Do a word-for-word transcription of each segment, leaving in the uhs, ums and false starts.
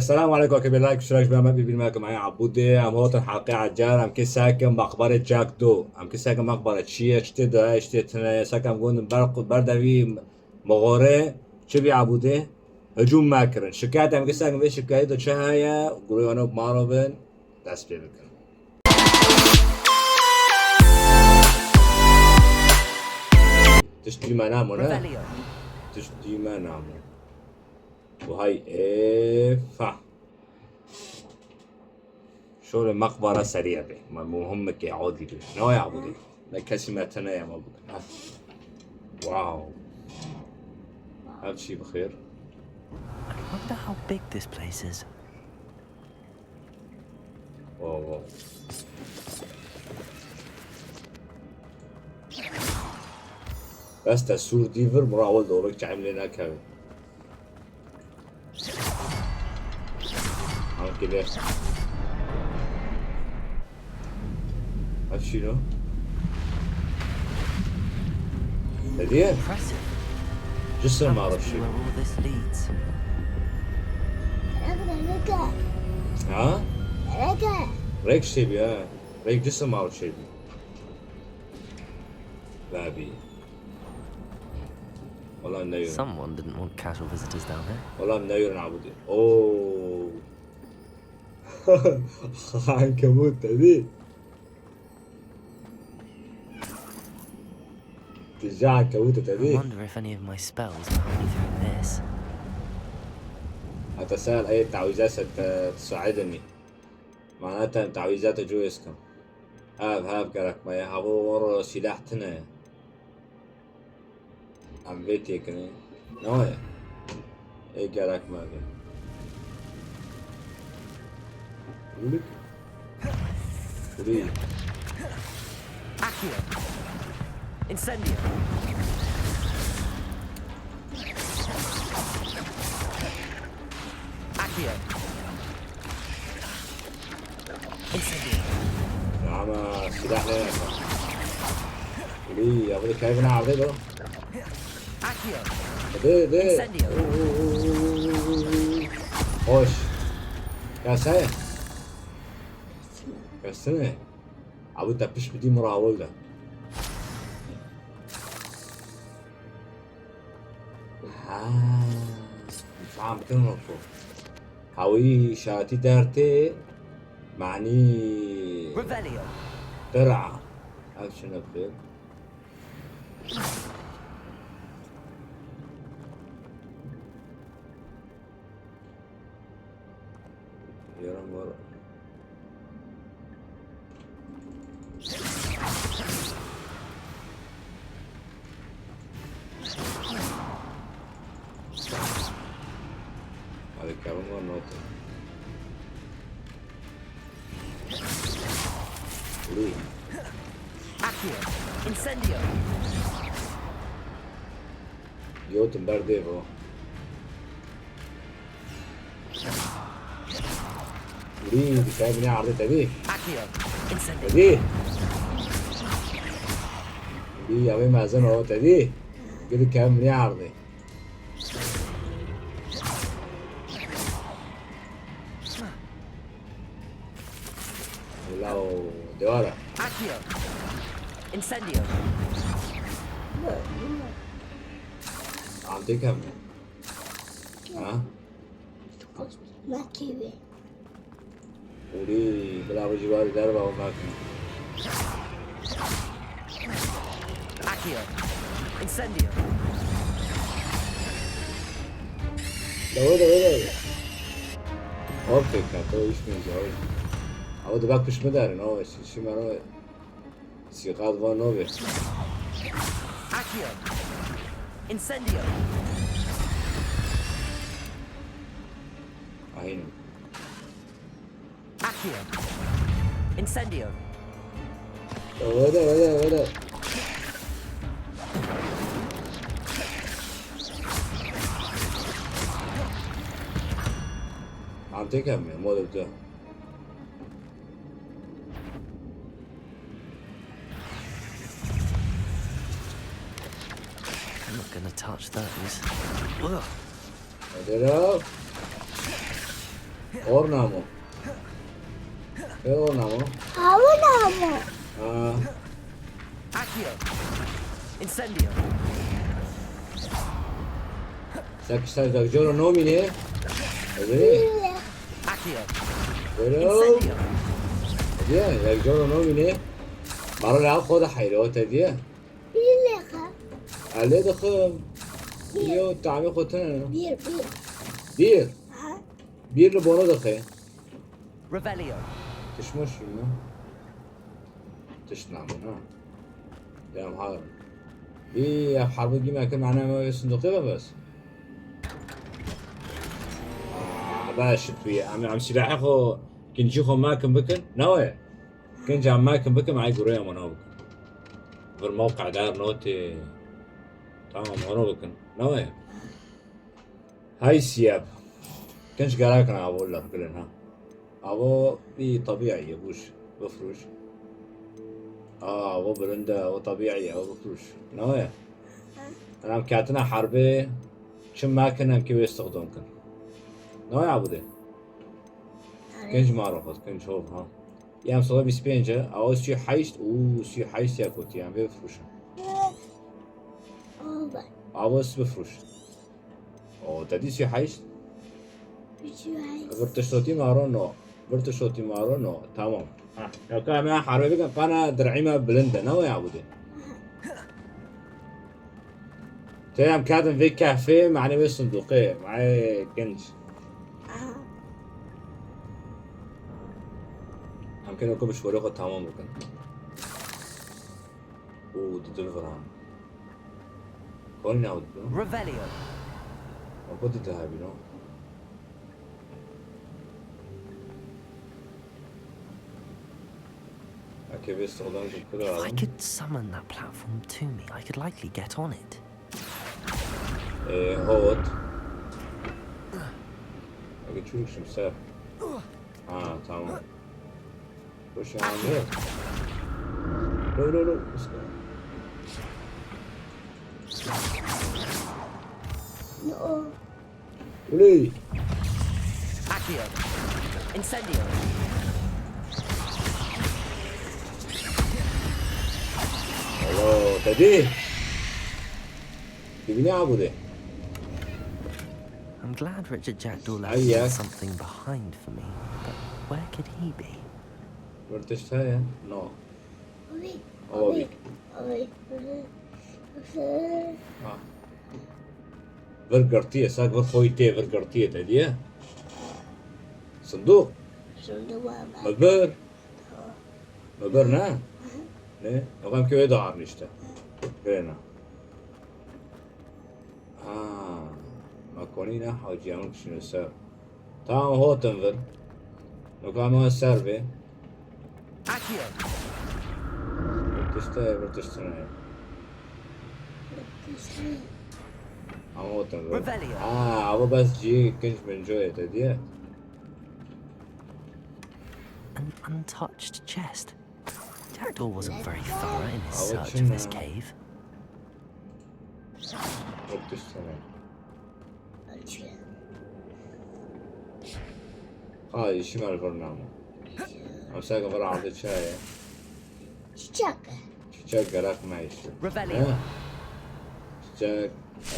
Selam aleykum, ke bir like, şirek, bir yemek, bir bilmek, me Abûdê, em hotin halqê ecar, em kê sekin maqbarê Jack do. Em kê sekin maqbare çi ye, çi tê de, çi tê tune ye, sekin em gotin ber, ber devî mixore, çi bî Abûdê, hicûm me kirin. Şikayet em kê sekin vê şikayetê de çi heye, gurê wana maro bin, dest pê bikin. Tişt dî me namo, ne? Revelio. Tişt dî me namo. Vay, e, fa. Şöyle makbara seriye be. Ma muhimme ke adî be. Ne ya bu de? Ne kesî me tene ya ma bu de. Ha. Wow. Her şey bixêr. I wonder how big this place is. Wow, wow. Bes te sûr dî vir, mira ewil dorek çayim lê nekevin. Anki lê. Ev çî ne? Hediye? Impressive. Cisim That must be arifçi. Where all this leads. Ha? Rek şey bir ha. Rek cisim arifçi. Labi. Wala neyun. Someone didn't want casual visitors down here. Wala neyun abudi. Oo. Ankebut dedi. Tija ankebut dedi. I wonder if any of my spells will help me through this. Hata sen ay tawizat se te-, تساعدني. معناتها تعويذات جويسكم. Hev, hev gerek me ye. Havo waro silah tine. Em vê têkinê. Ne ye? Ê gerek me vê. Gulik. Gulî. Accio. Incendio. Accio. Incendio. Ama silah ne yapar? Gulî, ya bu da kaybına aldı bu. Accio. De, de. Incendio. Hoş. Ya sen. Gelsene. Abi tepiş bir dim rawul da. Ha. Faham kırın oku. Kawi şati derti. Mani. Revelio. Tera. Ev şunu bir. Yaran var. Hadi kavun var, not. Ui. Accio. Incendio. Yotum ber devo. Ui, dikkat bine ardı tabi. Accio. Incendio. Tabi. Ui, ya ve mazen o tabi. Gidi kavun bine ardı. Lao, dewara. Accio. Incendio. Antik hem. Ha? Makibi. Uri, bila bu civarı derba o makibi. Accio. Incendio. Dewe, dewe, dewe. Okey, kato iş mi zor? Ama da bak pişme derin, o şi-, şimdi ben o sikat var ne oluyor? Accio. Incendio. Aynen. Accio. Incendio. Öyle, öyle, öyle. Antik hem ya, model tu. I'm not gonna touch those. Ugh. Dera. Ornamo. E ornamo. Awo namo. Aa, Accio. Incendio. Sek sek sek coro nomine. Ezri. Bile. Accio. Dera. Incendio. Diye, sek coro nomine. Maro la xo da hayro te diye. Bile ha. Ale de xo. Yo tamî xo tene. Bir bir. Bir. Ha. Bir li bono de xo. Revelio. Tişmo şunu. Tişt namına. Dem har. Bir ya harbi gime ki mana ma ve sunduqe ve bes. Aa, baş tu ya. Em, em silahı xo, kinci xo makin bikin. Ne o ya? Kinci em makin bikin, ay guraya mana bikin. Vir mevqi dar noti. Tamam, onu bikin. Ne o ya? Hay siyab. Kinç gerakin avo lergilin ha. Avo bir tabiiye buş. Bifruş. Aa, avo bilinde, avo tabiiye, avo bifruş. Ne o ya? Em katina harbe çim makin em ki wê istiqdom kin. Ne o ya bu de? Kinç maro xo, kinç hov ha. Yam sala bîst pênc e, avo sî heşt û sî heşt ya kotî, yam vê bifruşin. Oldu. Avo bifruş. O, te dî sî heşt? Üçü ay. Vir tiştotî maro no. Vir tiştotî maro no. Tamam. Ha. Ya ka me harbe bikin, pana dir'î me bilind e. Ne o ya bu de? Te em kadin vê kehfê, mane vê sunduqê. Mane genç. Aha. Em kene ku bi şorê xwe tamam bikin. Û di dil viran. Konî nav dibin. Revelio. Em ku di dahabî no. Eke vê solan ji kira. If I could summon that platform to me, I could likely get on it. Ee, hot. Eke çûk şim ser. Ha, tamam. Hoş yani. Lo, lo, lo. No. Uley. Accio. Incendio. Hello, Teddy. Dibine abude. I'm glad Richard Jackdaw Ah, left yeah. something behind for me, but where could he be? Where tişt heye? No. Oy. Awa Oy. bî. Oy. Ha. Vir girtiye, sak vir xwe tê, vir girtiye te diye. Sindûq. Şurada var bak. Me bir. Me bir ne? Ne? Yok, em ki wê de arnişte. Bêne. Ha. Me konî ne hacî, em kişîne ser. Tamam, hotin vir. Yok, em ser vê. Accio. Bir tişte, bir tiştine. Ama hotin vir. Revelio. Ha, ama bes cî kinç min coyê te diye. An untouched chest. Jackdaw wasn't very thorough in his Oh, search of this yeah. Cave. Yok, tiştine. Ha, işim el vernama. Ama sen kadar aldı çaya. Çiçek. Çiçek gerek me işte. Revelio. Ha? Çiçek,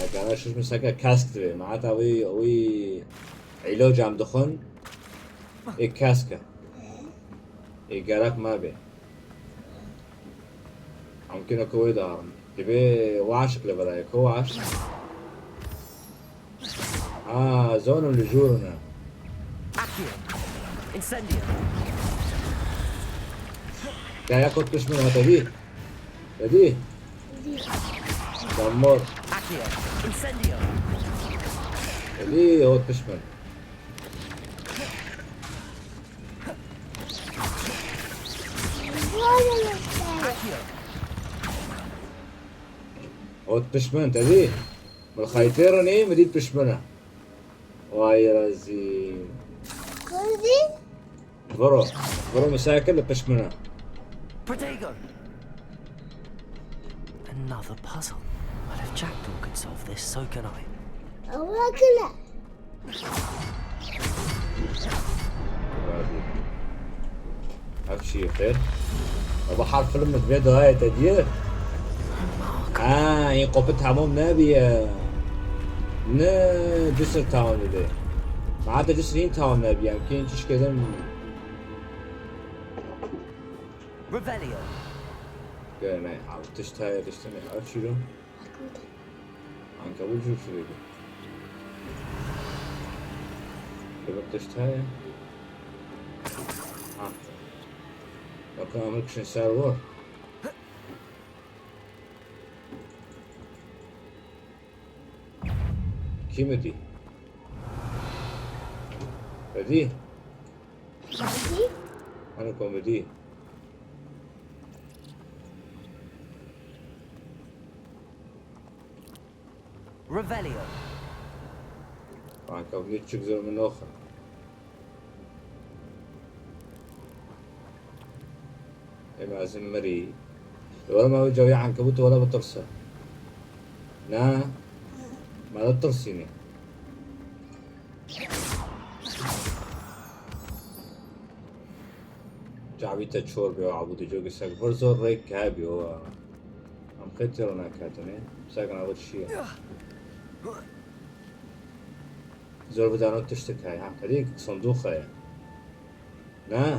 e, gerek şiş mi seke kask diye. Ma hatta vi, vi ilo cam duxun. E kaske. E gerek me be. Mümkün o kuvve dağın. Gibi vaşık le belaya, ko vaş. Aa, zonum li juruna. Accio. Incendio. Ya, ya kot düşman ha, tabii. Tabii. Tamam. Accio. Incendio. Tabii, kot düşman. Accio. Kot düşman, tabii. Min xaytê re neyê, min dît pişmina. Vay razî. Kurdî. Viro. Viro misakir li pişmina. Protego. Another puzzle. Well, if Jackdaw could solve this, so can I. Awakile. Ev çi ye xêr? Eva her film divê dayê te diye. Ha, in qopî tamam nebiye. Ne, cisir tamam dibe. Ma heta cisir in tamam nebiye. Em kên çişkedim. Revelio. Gel, ne, abi, tişt heye, tişt ne, abi, çilo. Ankabut jû şuraydı. Kıvık tişt heye. Ha. Bakın, amir kişin ser var. Kim ödü? Ödü? Ödü? Hani komedi? Revelio. Kanka, bu çok zor mu, noxa? Em ez ê mirî. Wala me wê cawî ankebût wala bitirse. Na. Me de tirsînî. Cavî te çor bî, abû di cogî sek. Vir zor rêk hebî o. Em qê têro neketine. Sek na vir şiye. Zor bidano tiştik heye. Ha, herî sandûq heye. Ne?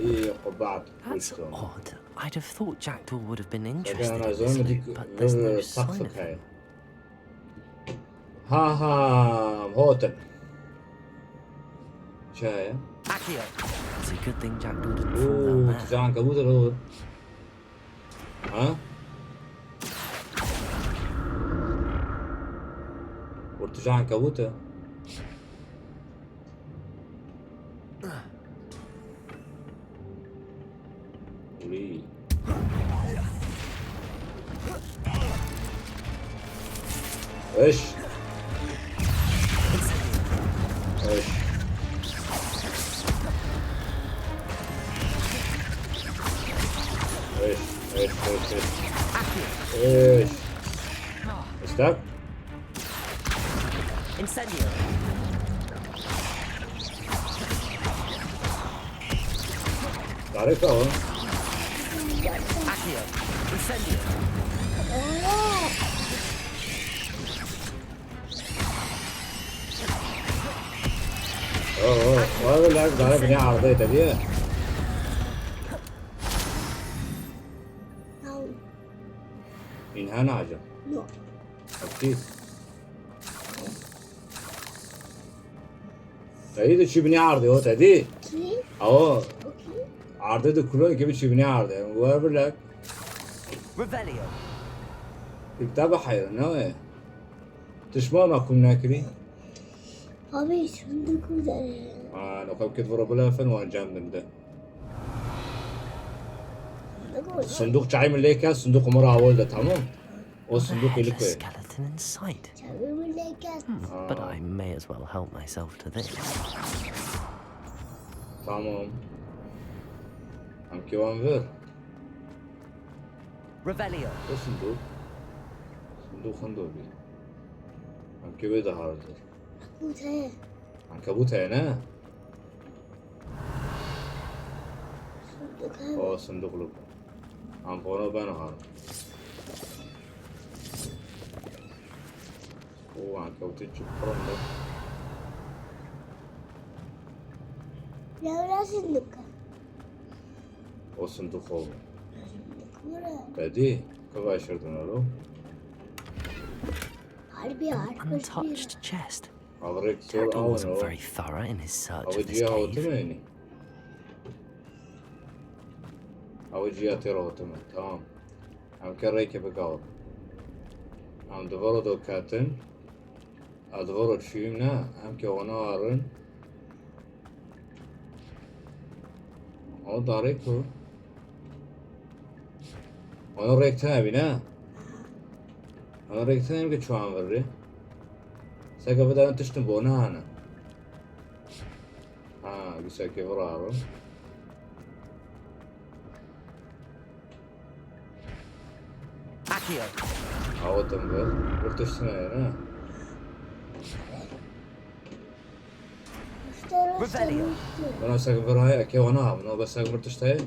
Î, qubat. That's odd. I'd have thought Jackdaw would have been interested in this loot, but there's no sign of him. Ha ha, hotin. Çaya. Accio. It's a good thing Jackdaw didn't fall down there. Ooh, can kabul ol. Ha? Ortaca ankabut e. Uy. Eş. Eş. Eş, eş, eş, eş. Eş. Estak? Incendio. Darê ka o. Accio. Incendio. Oo, oo, oo, lan, lan, ne aldı tabii. Inhana acı. No. Aktif. Dayı da çibini ardı o dedi. Ki? Awo. Okey. Ardı da kulon gibi çibini ardı. Whatever, like. Revelio. Kitabı hayır, ne o? Tişma ma kum nekiri. Abi, sandık üzerine. Aa, no kapket vura bula fen wan cam dinde. Sandık çay mı leka, sandık umur awol da, tamam. O sandık eli koy. Skeleton in sight. Çay mı leka. Hmm, but I may as well help myself to this. Tamam. Am ki wan ver. Revelio. O sandık. Sandık hangi bir? Am ki ve daha hazır. Ankebût heye. Ankebût heye, ne? Sindoq heye. O, sindoq lik. Em bono ben har. O, ankebûtê çi pir in de. Lewra sindoq e. O sindoq o. Sindoq were. Bedî, kıva şirdin alo. Harbi, harbi. Untouched chest. Jackdaw wasn't very thorough in his search of this cave. Ew ciya tê re hatime. Tamam. Em ke rêke bigawin. Em di vero do ketin. Ez di vero çûyim ne. Em ke wana arin. Ew darê ku. Wana rêk tune bî ne? Wana rêk tune bî çûyan vir rê. Seke bidane tiştin bo nehane. Ha, gişekê vira ro. Accio. Awa tim vir. Bir tişt heye, ne? Revelio. Bana sek vir heye, eke wana ha, bana bes sek bir tişt heye.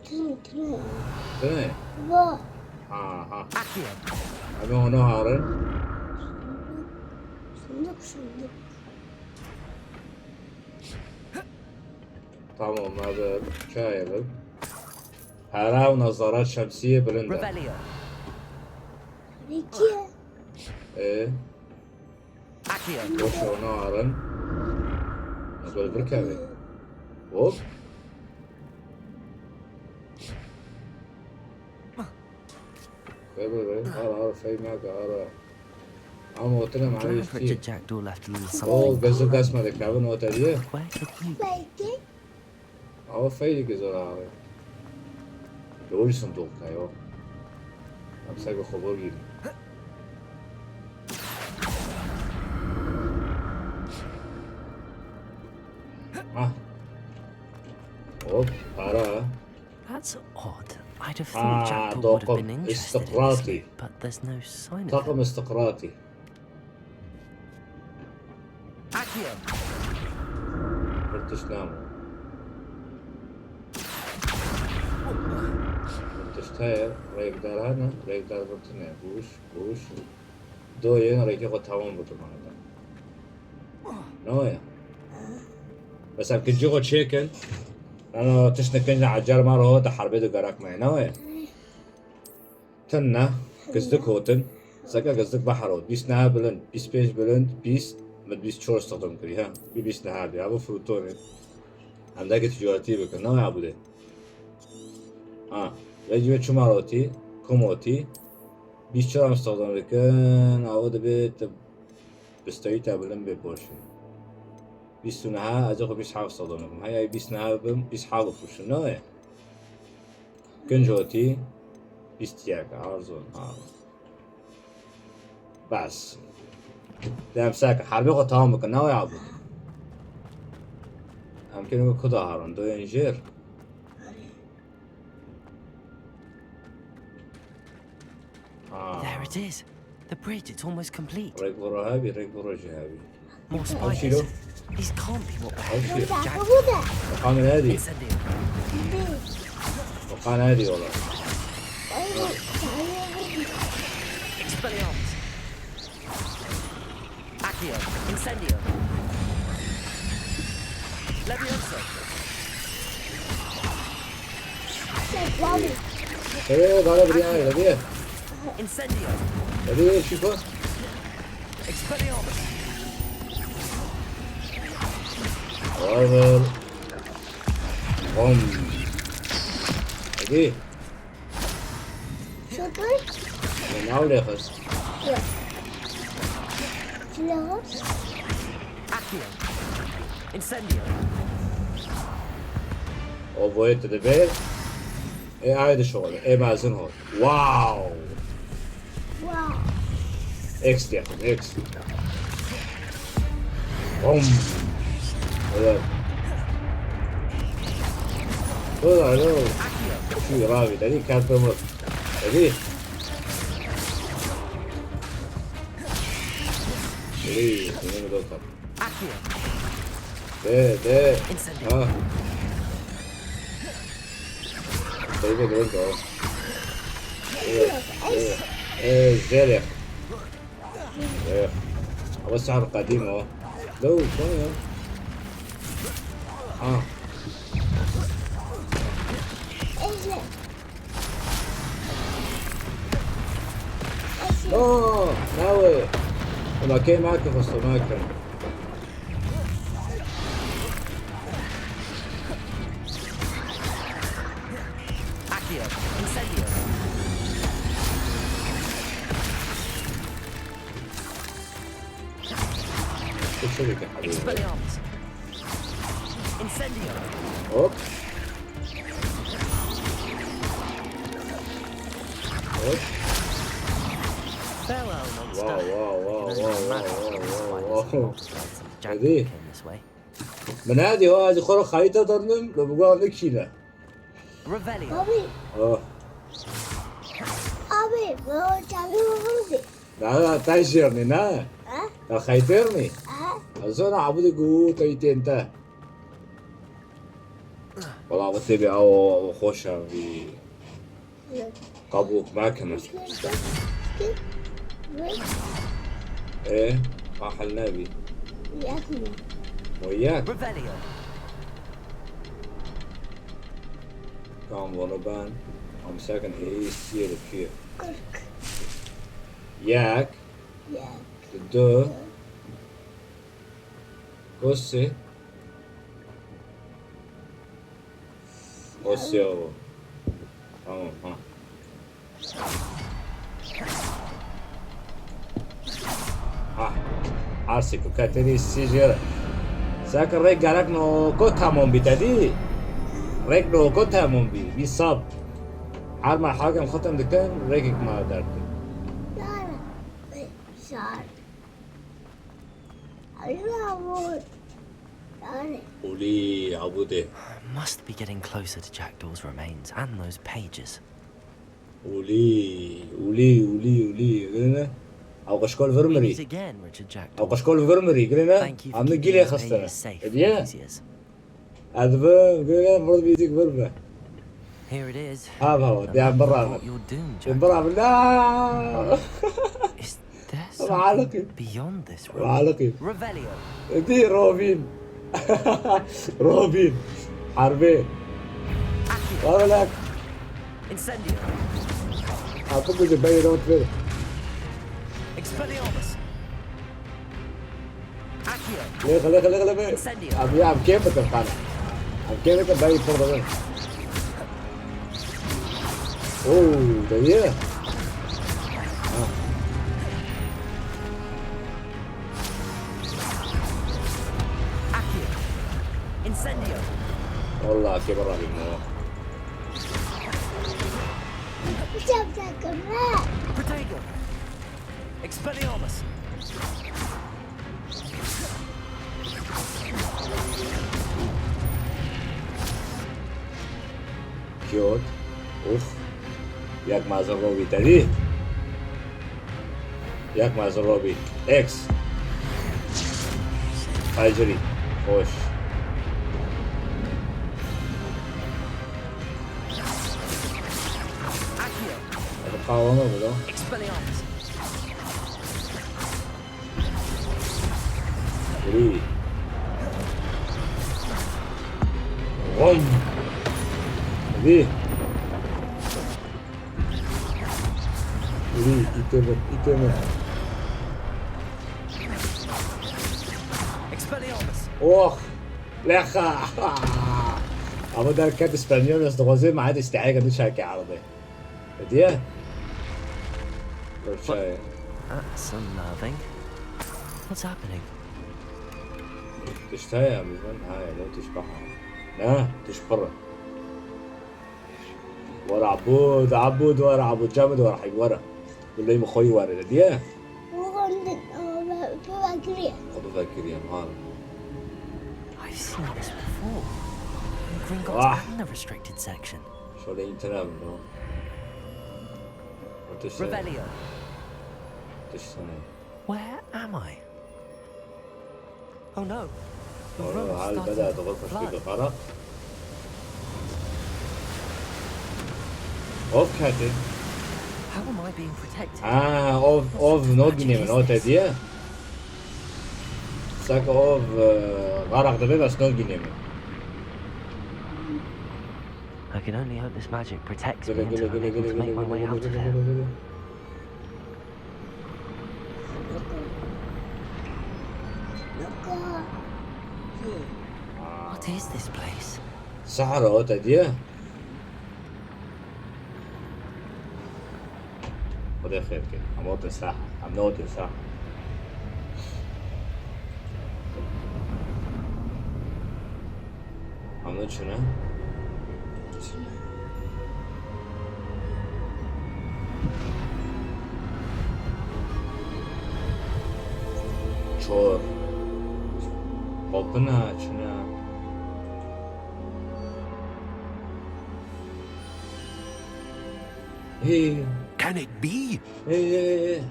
Tine, tine. Tine? Va. Ha, ha. Accio. Ebe wana harin. Sandık, sandık. Tamam, me bir çay alalım. Hera û nazarat şemsiye bilind e. Revelio. Peki. E, Accio. boş wana harin. Nasıl bir kere? Hop. Ver, ver, ver. Ara, ara, fey nake, ara. Ama oturum, Glad hani Richard işte. Jackdaw left a little O, something. gözü kasmadı, kabin oturuyor. Where could you be? Peki. Ama fey ki zor abi. Doğru sunduğum kayo. Yapsak bir kobor gibi. Ah. Hop, para. That's odd. I'd have thought Ah, Jackdaw would have been dokuz, interested in istikrati. this, but there's no sign of Takım it. istikrati. Accio. British name. British tire, Regdar hana, Regdar British ne? Bush, Bush. Do yena reki ko tamam bu tamam. No ya. Bes ev kincî xwe çêkin. Ano tişt nekin ji ecar me re hot herbê de gerek me. No ya. Tinne, gizlik hotin. Seke gizlik bahar hot. Bîst neha bilind, bîst pênc bilind, bîst, min bîst çor stixdam kiriye. Ha, bî bîst neha bî. Ev frutonê. Em deke ticaretî bikin. No ya bu de. Ha, vecî ve çima rotî, kom hotî. Bîst çor em stixdam dikin. Ew dibe tu Bisteyî te bilind bê boş e. Bîst û neha, ez ê xwe bîst heft sedem bikim. Heya bîst neha bibim, bîst heft bifroşim, ne ye? Kinc hotî, bîst yek, arzon, ha. Bes. Dem sek, herbê xwe tamam bikin, ne ye abi? Em kirin ku da harin, doyên jêr. Ah. There it is. The bridge, it's almost complete. Rêk viro hebî, rêk viro jî hebî. More Ew çî lo? spiders. These can't be what Ew çî? Burada, burada. Oqan herdî. Incendio. Bir. Oqan herdî ola. Ay, sayı. Expelliarmus. Accio. Incendio. Levioso. Sen, abi. Ee, bana bir yana gel, bir. Incendio. Hadi, Chico. Expelliarmus. Vay be. Bom. Hadi. Sıfır. Ne oluyor kız? Yok. Silahı. Accio. Incendio. O boyutu da be. E, haydi şöyle. E, mazın ol. Wow. Wow. X diye. X. Bom. Evet. Dur, dur. Şu ravi dedi, kalbim vur. Dedi. Dedi, bunu da tak. Accio. De, de. Incendio. Ha. Save it, don't go. Evet, evet. Ee, zerek. Ee, ama sar kadim o. Lo, tamam. Ha. Ejder. No, no way. Ama kê ma ke xwesto ma ke. Accio. Incendio. Şöyle ki hadi. Expelliarmus. Incendio. Hop. Hop. Farewell, Wow, monster. wow, wow, You can wow, only imagine wow, the wow, spiders wow, and wow. multipliers of Jack Hadi. Came this way. Min hadi o, hadi xwe xayîta dernim, li bi wan nekîne. Revelio. Abi. Oh. Aa, Abi, bu çadır oldu. Na, na, te jêrnî, ne? Ha? Te xeytêrnî? Ha? Ez zana abûdê ku te yî tên te. Wala, bu tê bê, ew, ew xweş e, vî. Yok. Qabûk me kemir. Yok. Yok. Ê, ahil nebî. Yakma. O yek. Revelio. Tamam, bunu ben. Am second A C yapıyor. Kırk. Yek. Yek. Du. Kosê. Kosê o. Tamam, ha. Ha. Her sê ku ketê sî jê re. Seke rêk gerek no ko tamam bî te dî. Rêk no ko tamam bî. Bî sab. Her merhala em xetem dikin, rêkek me derdikin. Sar. Ayva bu. Yani. Ulî, abûdê. I must be getting closer to Jackdaw's remains and those pages. Ulî, ulî, ulî, ulî. Gidin. Ew qişko li vir mirî. Meet again, Richard Jackdaw. Ew qişko li vir mirî. Gidin. Thank you for keeping his pages safe for these years. Hediye. Ez bi, bi, bi, bi, bi, bi. Here it is. Ha, ha, ha, ya, bira. Brought your doom, Jack. Bira, la. Is there something beyond this room? Revelio. Di Robin. Robin. Harbi. Accio. Wala. Incendio. Ha, bu güzel, ben de. Expelliarmus. Accio. Lê xele, xele, xele be. Incendio. Abi ya, em kêm bikin xana. Em kêm bikin, ben yıpırdım. Oo, dayı. Ha. Accio. Incendio. Vallahi kêm Rabbim o. Protego. Expelliarmus. Cute. Uf. Yek mezin Robbie te dî. Yek mezin Robbie. X. Fecrî. Xweş. Accio. Ev qawama bû da. Expelliarmus. Gri. Rom. Gri. Gri, iteme, iteme. Expelliarmus. Oh. Lexa. Ama derket Expelliarmus, dixwazê me hadi istihayeke din şerke arade. Hediye. That's unnerving. What's happening? Tişt heye, em dibin, ha, ne tişt baha. Ne, tişt pir e. Were Abûd, Abûd, were Abûd, Cemid, were, hey, were. Bileyim xwe were, hediye. Bugün, e, bebekliye. Xwe bibekiriyem, ha. I've seen this before. In Gringotts and the restricted section. Şöyle internet mi o? Ateşe. Revelio. Ateşe. Where am I? Oh no. The room is starting to flood. Of kete. How am I being protected? Ha, of, of no gînê min, o te diye. Saka of, e, garaq dibe, bes no gînê min. I can only hope this magic protects me until I'm able to make my way out of here. What is this place? Sahara, o te diye. Xwedê xêr ke. Em otin saha. Em neotin saha. Em ne çune? Çor. Xopina çune? Hey. Can it be? Ê, ê, ê.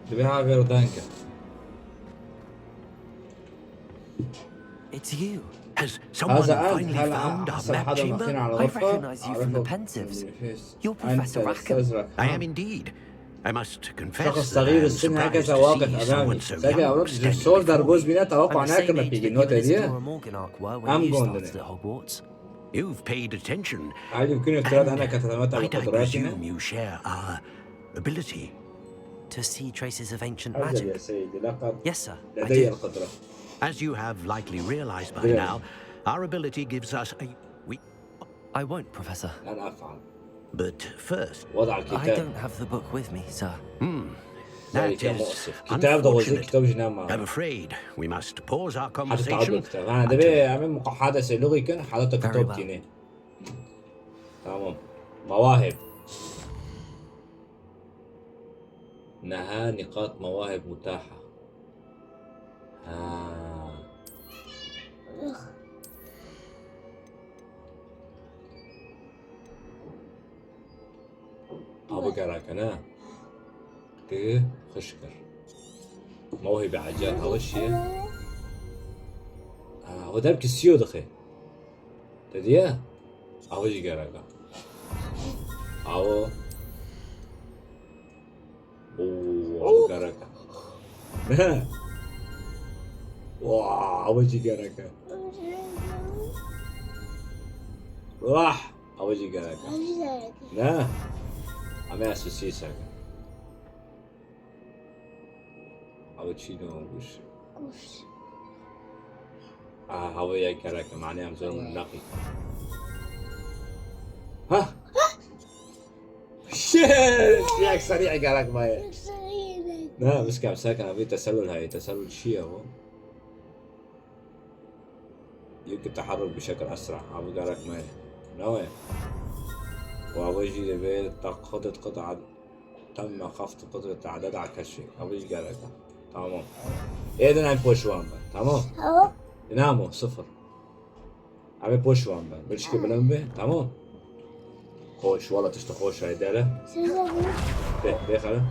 Divê ha vêr deng e. It's you. Has someone هذا أنت؟ finally هل found our حصل map حدا chamber? مكان على I الغرفة؟ recognize you from the عرفت Pensieves. من الفيس. You're أنت Professor Rackham. أستاذ I am ركام. Indeed. I must confess شخص that صغير I am السن surprised هكذا to واقف see someone أمامي. so young ساكا أوراق standing زور before دربوز me. بينات I'm أوقع the same ناكر age that you نبيجي and نوتا Mister دي. Morganac were when أم you جوندني. started at Hogwarts. You've paid attention. هل يمكنك قراءة أنا And كتبت I أوراقنا؟ presume you share our ability. To see traces of ancient أجل يا magic. سيدي، لقد Yes, sir. I لدي do. القدرة. As you have likely realized by Good. now, our ability gives us a. We. I won't, Professor. لن أفعل. But first, وضع I الكتاب. Don't have the book with me, sir. hmm, that ذلك is مؤسف. كتاب ده وزير unfortunate. كتاب جنان معه. I'm afraid we must pause our حتى تعدد conversation. كتاب. أنا until- دبي أعمل محادثة لغي كن حتى Very كتاب well. تيني. تمام. مواهب. نها نقاط مواهب متاحة. آه. أبو قراكنا. تي خشكر. موهبة عجال هوشية. آه، هو دبك السيو دخي. تديه؟ Awe jî gerek e. Awe. Oo, awe gerek e. Wa, awe jî gerek e. Wah, awe jî gerek e. Ne? Ama ya sisi saka. Awe çî ne olmuş? Kuş. Aa, hava ya gerek, mane em zor naqî. Ha? Shit! Yak serî gerek maye. Ne, bişkem sakin abi, tesellül hay, tesellül çi ya o? يمكن تحرك بشكل أسرع. Abi gerek maye. Ne o ya? Ve abi jî de be tak xudut qut ad-, تم خفض قدرة عدد على كشف. Abi jî gerek. Tamam. Êdin em poşwan be. Tamam. Tamam. Namo, sıfır. Abi poşwan be. Bir şey bilen be. Tamam. Xoş, wala tiştî xoş hay dere. Be, be xale.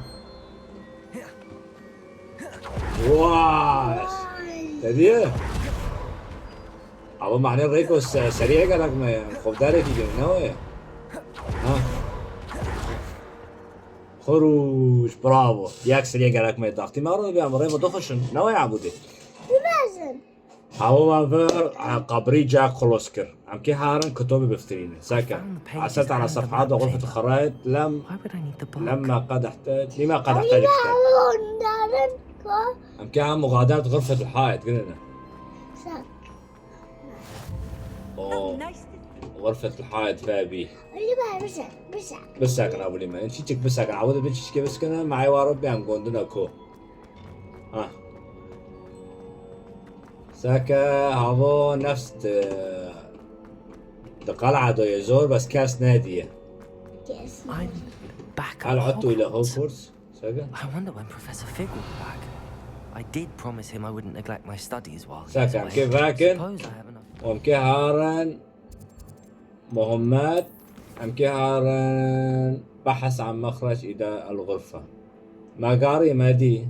Vay. Te diye. Abi mane reko se-, seriye gerek me ya. Xovdarekî gene ne o ya? Ha. Xuruş, bravo. Yak seriye gerek me. Daxtî me ro be ama reko doxuşun. Ne o ya bu de? Bibezin. Hava ve, e, qabri ca xolos kir. Em kê harin kitobê biftirîne. Seke. Asset ala sefhat غرفة الحائط لم. Why would I need the book? لما قد احتاج، لما قد احتاج الكتاب. Em kê ha مغادرة غرفة الحائط. Gine ne? O غرفة الحائط ve bî. Bisakin abulî me. Çiçik bisakin. Abu de bir çiçke biskine. Maye wa Rabbi em gondina ko. Ha. Seke havo nefs di, di qel'a de ye zor, bes kes nediye. I'm back at Hal عدتوا إلى Hogwarts. Hogwarts. Seke. I wonder when Professor Fig will be back. I did promise him I wouldn't neglect my studies while he Seke was em away. kê vekin. Suppose I have enough. Em kê harin مهمات. Em kê harin بحث عن مخرج إلى الغرفة. Magari medi.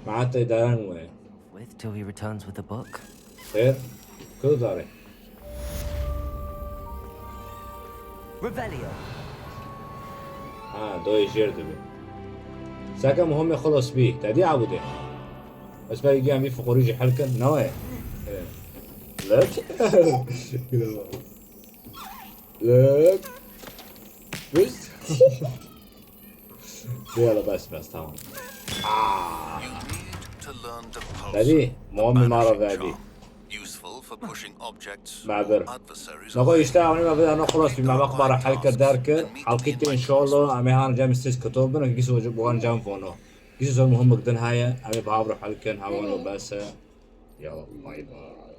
Maate daran we. With till he returns with the book. Xêr. Kul dare. Revelio. Ha, doyê jêr dibe. Seke muhimê xilos bî. Te dî abude. Ez belê giya mî fiqorî jî hel kin. Ne waye? Lek. Lek. Bist. Yala bes bes, tamam. You need to learn to pulse Te dî, the muhimê ma re banishing vebî. charm, useful for pushing objects Ma bir. or adversaries Nexwe away. îşte ewnî me vê nexwe rast bî, me wextba re hel kir derkir. Helqî te înşallah em ê han cem sêz kitap bin, gîso ji bo wan cem vono. Gîso zor muhim bik din heye, em ê bi hav re hel kin, hewan û bes e. Ya, bay bay.